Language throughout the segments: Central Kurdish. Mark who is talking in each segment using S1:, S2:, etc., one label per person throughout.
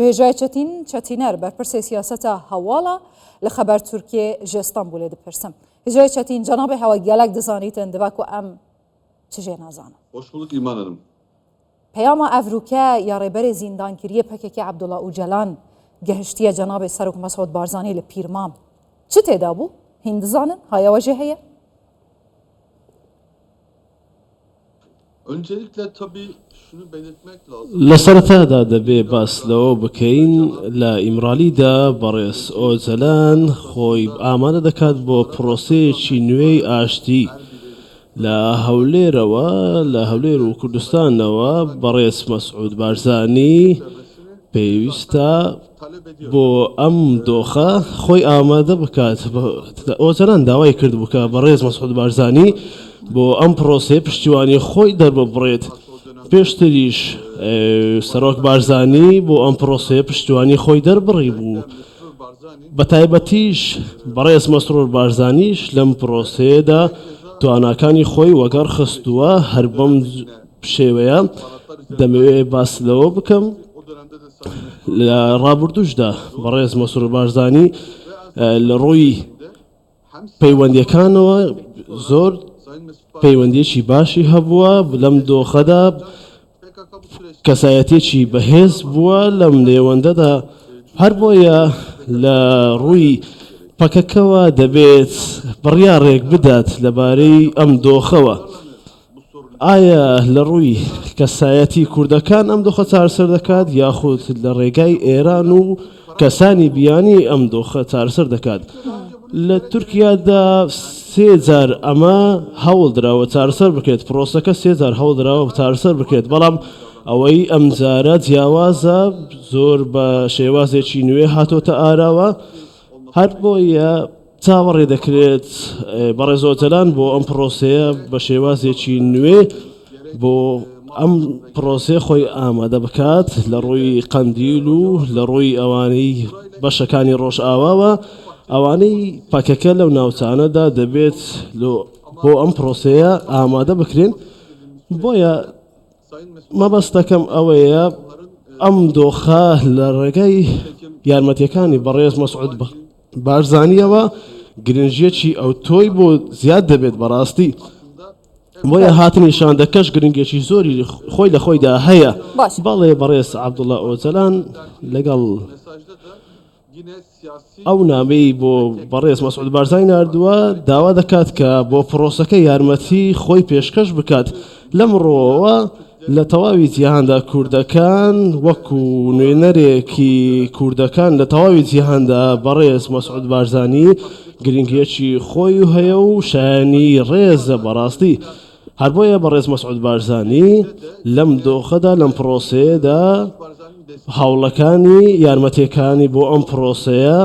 S1: Ji Hêjayê Çetîn Çetîner berpirsê siyaseta hewala li Xeber Tirkiyê ji Stenbolê dipirsim. Hêjayê Çetîn cenabê hewa gelek dizanîtin dibe ku em çi jê nazanin.
S2: Hoş bulduk İman Hanım.
S1: Peyama Evrûke ya Rêberê Zîndankiriyê pkk Abdullah Ocalan gehiştiye cenabê Serok Mesûd Barzanî li Pîrmam. Çi têda bû? Hîn dizanin? Haya we jê heye?
S2: Öncelikle tabii şunu belirtmek lazım.
S3: لە سەرەتادا دەبێ باس لەوە بکەین لە ئیمرالیدا بەڕێز ئۆجەلان خۆی ئامادە دەکات بۆ پرۆسەیەکی نوێی ئاشتی. لە هەولێرەوە، لە هەولێر و کوردستانەوە بەڕێز مەسعود بارزانی پێویستە بۆ ئەم دۆخە خۆی ئامادە بکات. ئۆجەلان داوای کردبوو کە بەڕێز مەسعود بارزانی بۆ ئەم پرۆسەیە پشتیوانی خۆی دەرببڕێت. پێشتریش سەرۆک بارزانی بۆ ئەم پرۆسەیە پشتیوانی خۆی دەربڕی بوو. بە تایبەتیش بەڕێز مەسرور بارزانیش لەم پرۆسەیەدا تواناکانی خۆی وەگەڕ خستووە، هەر بەم شێوەیە دەمەوێ باس لەوە بکەم لە ڕابردووشدا بەڕێز مەسرور بارزانی لە ڕووی پەیوەندیەکانەوە زۆر پەیوەندیەکی باشی هەبووە لەم دۆخەدا کەسایەتێکی بەهێز بووە لەم نێوەندەدا هەر بۆیە لە ڕووی پەکەکەوە دەبێت بڕیاڕێک بدات لەبارەی ئەم دۆخەوە. ئایا لە ڕووی کەسایەتی کوردەکان ئەم دۆخە چارەسەر دەکات یاخود لە ڕێگای ئێران و کەسانی بیانی ئەم دۆخە چارەسەر دەکات؟ لە تورکیادا سێ جار ئەمە هەوڵدراوە چارەسەر بکرێت، پرۆسەکە سێ جار هەوڵدراوە چارەسەر بکرێت، بەڵام ئەوەی ئەمجارە جیاوازە زۆر بە شێوازێکی نوێ هاتۆتە ئاراوە، هەر بۆیە چاوەڕێ دەکرێت بەڕێز ئۆجەلان بۆ ئەم پرۆسەیە بە شێوازێکی نوێ بۆ ئەم پرۆسەیە خۆی ئامادە بکات لە ڕووی قەندیل و لە ڕووی ئەوانەی بەشەکانی ڕۆژئاواوە ئەوانەی پەکەکە لەو ناوچانەدا دەبێت بۆ ئەم پرۆسەیە ئامادە بکرێن بۆیە مەبەستەکەم ئەوەیە ئەم دۆخە لە ڕێگای یارمەتیەکانی بەڕێز مەسعود بارزانیەوە گرنگیەکی ئەوتۆی بۆ زیاد دەبێت بەڕاستی بۆیە هاتنی شاندەکەش گرنگێکی زۆری خۆی لە خۆیدا هەیە بەڵێ بەڕێز عەبدوڵا ئۆجەلان لەگەڵ ئەو نامەی بۆ بەڕێز مەسعود بارزانی ناردووە داوا دەکات کە بۆ پرۆسەکە یارمەتی خۆی پێشکەش بکات لەم ڕووەوە لە تەواوی جیهاندا کوردەکان وەکو نوێنەرێکی کوردەکان لە تەواوی جیهاندا بەڕێز مەسعود بارزانی گرنگیەکی خۆی هەیە و شایانی ڕێزە بەڕاستی هەر بۆیە بەڕێز مەسعود بارزانی لەم دۆخەدا لەم پرۆسەیەدا هەوڵەکانی یارمەتیەکانی بۆ ئەم پرۆسەیە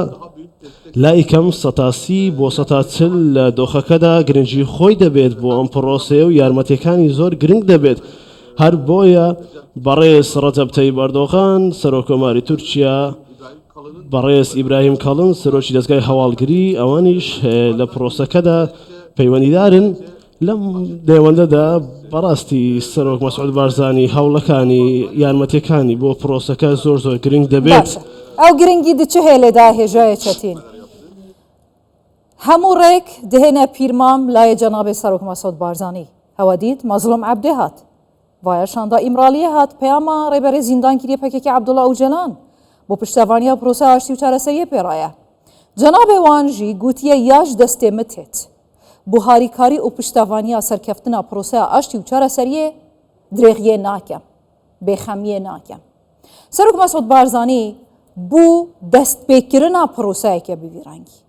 S3: لای کەم سەتا سی بۆ سەتا چل لە دۆخەکەدا گرنگی خۆی دەبێت بۆ ئەم پرۆسەیە و یارمەتیەکانی زۆر گرنگ دەبێت هەر بۆیە بەڕێز ڕەجەب تەیب ئەردۆغان سەرۆککۆماری تورکیا بەڕێز ئیبراهیم کاڵن سەرۆکی دەزگای هەواڵگری ئەوانیش لە پرۆسەکەدا پەیوەندیدارن لەم نێوەندەدا بەڕاستی سەرۆک مەسعود بارزانی هەوڵەکانی یارمەتیەکانی بۆ پرۆسەکە زۆر زۆر گرنگ دەبێت.
S1: باشە ئەو گرنگی د چ هێلێدا هێژایە چەتین؟ هەموو ڕێک دهێنە پیرمام لایە جەنابێ سەرۆک مەسعود بارزانی. هەوە دیت مەزڵوم عەبدێ هات. ڤایە شاندا ئیمرالیە هات پەیاما ڕێبەرێ زیندانکریە پەکەکە عەبدوڵا ئۆجەلان بۆ پشتەڤانیا پرۆسە ئاشتی و چارەسەریە پێڕایە. جەنابێ وان ژی گوتیە یاش دەستێ متێت. بۆ هاریکاری و پشتەڤانیا سەرکەفتنا پرۆسەیا ئاشتی و چارەسەریێ درێغیێ ناکەم، بێخەمیێ ناکەم. سەرۆک مەسعود بارزانی بۆ دەستپێکردنا پرۆسەیەکێ بە ڤی ڕەنگی،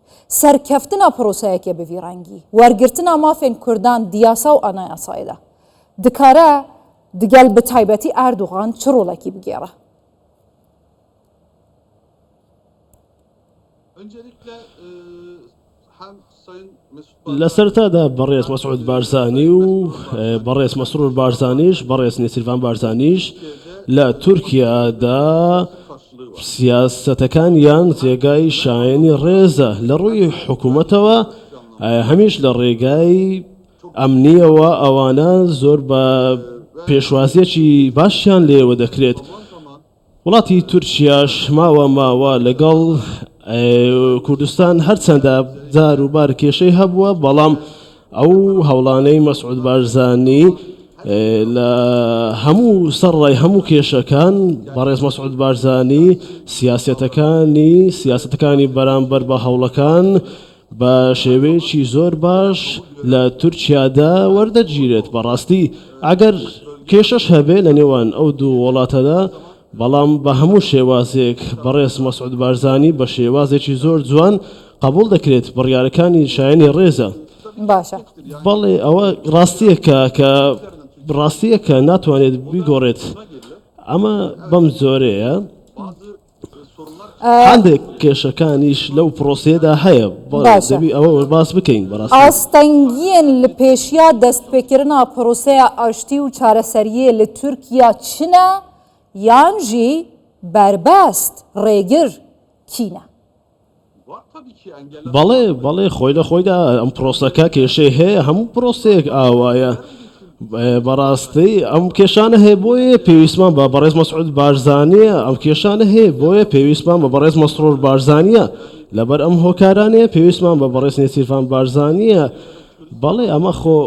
S1: سەرکەفتنا پرۆسەیەکێ بە ڤی ڕەنگی، وەرگرتنا مافێن کوردان د یاسا و ئانایاسایدا، دکارە دگەل بە تایبەتی ئەردۆغان چ ڕۆڵێکی بگێڕە؟
S3: لە سەرەتادا بەڕێز مەسعود بارزانی و بەڕێز مەسرور بارزانیش بەڕێز نێچیرڤان بارزانیش لە تورکیادا سیاسەتەکانیان جێگای شایەنی ڕێزە لە ڕووی حکوومەتەوە هەمیش لە ڕێگای ئەمنیەوە ئەوانە زۆر بە پێشوازیەکی باشیان لێوە دەکرێت. وڵاتی تورکیاش ماوە ماوە لەگەڵ کوردستان هەرچەندە جار و بار کێشەی هەبووە، بەڵام ئەو هەوڵانەی مەسعود بارزانی لە هەموو سەرڕای هەموو کێشەکان بەڕێز مەسعود بارزانی سیاسەتەکانی سیاسەتەکانی بەرامبەر بە هەوڵەکان بە شێوەیەکی زۆر باش لە تورکیادا وەردەگیرێت بەڕاستی ئەگەر کێشەش هەبێ لە نێوان ئەو دوو وڵاتەدا بەڵام بە هەموو شێوازێک بەڕێز مەسعود بارزانی بە شێوازێکی زۆر جوان قبوڵ دەکرێت بڕیارەکانی شایەنی ڕێزە.
S1: باشە.
S3: بەڵێ ئەوە ڕاستیەکە کە ڕاستیەکە ناتوانێت بیگۆڕێت ئەمە بەم جۆرەیە. هەندێک کێشەکانیش لەو پرۆسەیەدا هەیە
S1: باشە.
S3: دەبی ئەوە باس بکەین بەڕاستی.
S1: ئاستەنگیەن لە پێشیا دەستپێکردنا پرۆسەیا ئاشتی و چارەسەریێ لە تورکیا چنە یان ژی بەربەست، ڕێگر، کینە؟
S3: بەڵێ بەڵێ خۆی لە خۆیدا ئەم پرۆسەکە کێشەی هەیە هەموو پرۆسەیەک ئاوایە بەڕاستی ئەم کێشانە هەیە بۆیە پێویستمان بە بەڕێز مەسعود بارزانیە ئەم کێشانە هەیە بۆیە پێویستمان بە بەڕێز مەسرور بارزانیە لەبەر ئەم هۆکارانەیە پێویستمان بە بەڕێز نێچیرڤان بارزانیە بەڵێ ئەمە خۆ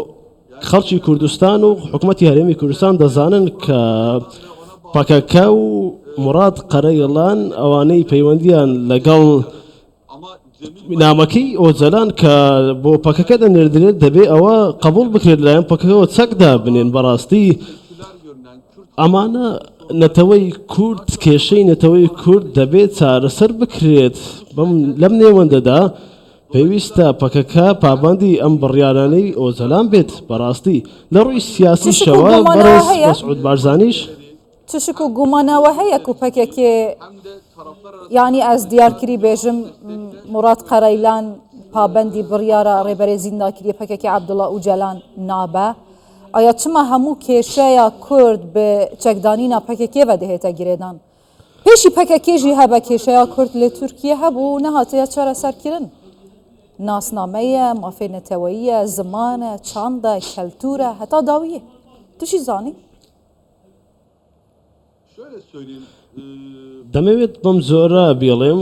S3: خەڵکی کوردستان و حکوومەتی هەرێمی کوردستان دەزانن کە پەکەکە و موراد قەرەیڵان ئەوانەی پەیوەندیان لەگەڵ نامەکەی ئۆجەلان کە بۆ پەکەکە دەنێردرێت دەبێ ئەوە قبول بکرێت لایەن پەکەکەوە چەک دابنێن بەڕاستی ئەمانە نەتەوەی کورد کێشەی نەتەوەی کورد دەبێت چارەسەر بکرێت لەم نێوەندەدا پێویستە پەکەکە پابەندی ئەم بڕیارانەی ئۆجەلان بێت، بەڕاستی لە ڕووی سیاسیشەوە بەڕێز مەسعود بارزانیش.
S1: چ شک و گومانەوە هەیە کو پەکەکێ یانی ئەز دیارکری بێژم موراد قەرەیلان پابەندی بڕیارە ڕێبەرێ زینداکریە پەکەکێ عەبدوڵا ئوجەلان نابە؟ ئایا چما هەموو کێشەیا کورد بە چەکدانینا پەکەکێ ڤە دهێتە گرێدان؟ پێشی پەکەکێ ژی هەبە کێشەیا کورد لە تورکیە هەبوو نەهاتەیە چارەسەرکردن. ناسنامەیە، مافێ نەتەوەییە، زمانە، چاندە، کەلتورە هەتا داویە. تو چی زانی؟
S3: دەمەوێت بەم جۆرە بیڵێم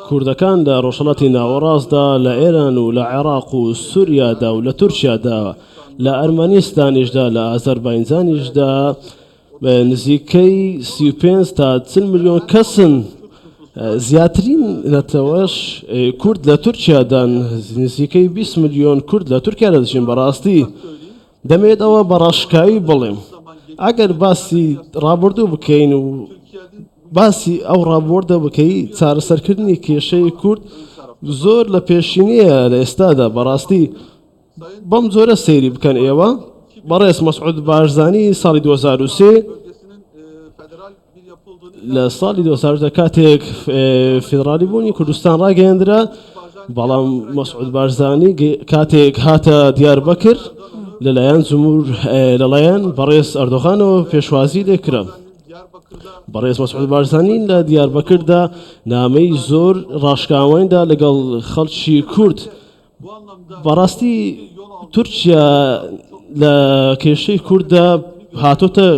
S3: کوردەکان لە ڕۆژهەڵاتی ناوەڕاستدا لە ئێران و لە عێراق و سوریادا و لە تورکیادا لە ئەرمەنیستانیشدا لە ئازەربایجانیشدا نزیکەی 35 تا 40 ملیۆن کەسن زیاترین نەتەوەش کورد لە تورکیادان نزیکەی 20 ملیۆن کورد لە تورکیا دەژین بەڕاستی دەمەوێت ئەوە بە ڕاشکاوی بڵێم ئەگەر باسی ڕابردوو بکەین و باسی ئەو ڕابوەردە بکەی چارەسەرکردنی کێشەی کورد زۆر لە پێشینەیە لە ئێستادا بەڕاستی بەم جۆرە سەیری بکەن ئێوە بەڕێز مەسعود بارزانی ساڵی 2003 لە ساڵی 2010 کاتێک فیدراڵی بوونی کوردستان ڕاگەیەندرا بەڵام مەسعود بارزانی کاتێک هاتە دیاربەکر لەلایەن جمهور لەلایەن بەڕێز ئەردۆغانەوە پێشوازی لێکرا. بەڕێز مەسعود بارزانی لە دیاربەکردا نامەی زۆر ڕاشکاواندا لەگەڵ خەڵکی کورد بەڕاستی تورکیا لە کێشەی کورددا هاتۆتە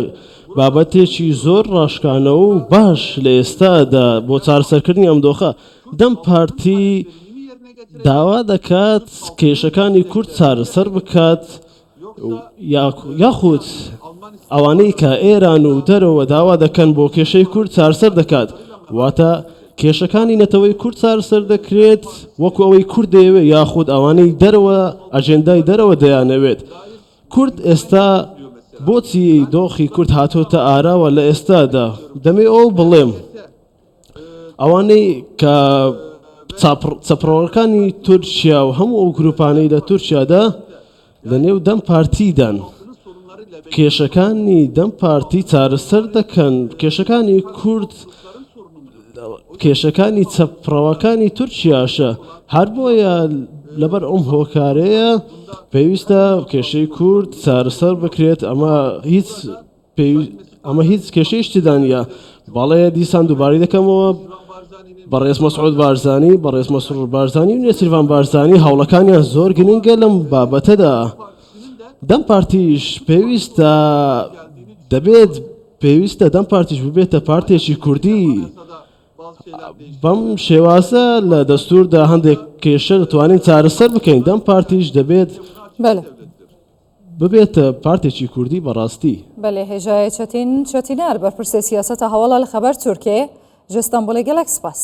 S3: بابەتێکی زۆر ڕاشکانە و باش لە ئێستادا بۆ چارەسەرکردنی ئەم دۆخە دەم پارتی داوا دەکات کێشەکانی کورد چارەسەر بکات یاخود ئەوانەی کە ئێران و دەرەوە داوا دەکەن بۆ کێشەی کورد چارسەر دەکات واتە کێشەکانی نەتەوەی کورد چارسەر دەکرێت وەکو ئەوەی کورد دەیەوێت یاخود ئەوانەی دەرەوە ئەجێندای دەرەوە دەیانەوێت کورد ئێستا بۆچی دۆخی کورد هاتۆتە ئاراوە لە ئێستادا دەمێ ئەو بڵێم ئەوانەی کە چەپڕەوەکانی تورکیا و هەموو ئەو گروپانەی لە تورکیادا لە نێو دەم پارتیدان کێشەکانی دەم پارتی چارەسەر دەکەن کێشەکانی کورد کێشەکانی چەپڕەوەکانی تورکیاشە هەر بۆیە لەبەر ئەم هۆکارەیە پێویستە کێشەی کورد چارەسەر بکرێت ئەمە هیچ ئەمە هیچ کێشەیش تێدا نییە. بەڵێ دیسان دووبارەی دەکەمەوە بەڕێز مەسعود بارزانی، بەڕێز مەسرور بارزانی و نێچیرڤان بارزانی هەوڵەکانیان زۆر گرنگە لەم بابەتەدا. دەم پارتیش پێویستە دەبێت پێویستە دەم پارتیش ببێتە پارتێکی کوردی. بەم شێوازە لە دەستووردا هەندێک کێشە دەتوانین چارەسەر بکەین، دەم پارتیش دەبێت ببێتە پارتێکی کوردی بەڕاستی.
S1: بەلێ هێژایە چەتین چەتینەر بەرپرسێ سیاسەتا هەواڵا لە خەبەر تورکێ ji Stenbolê gelek spas.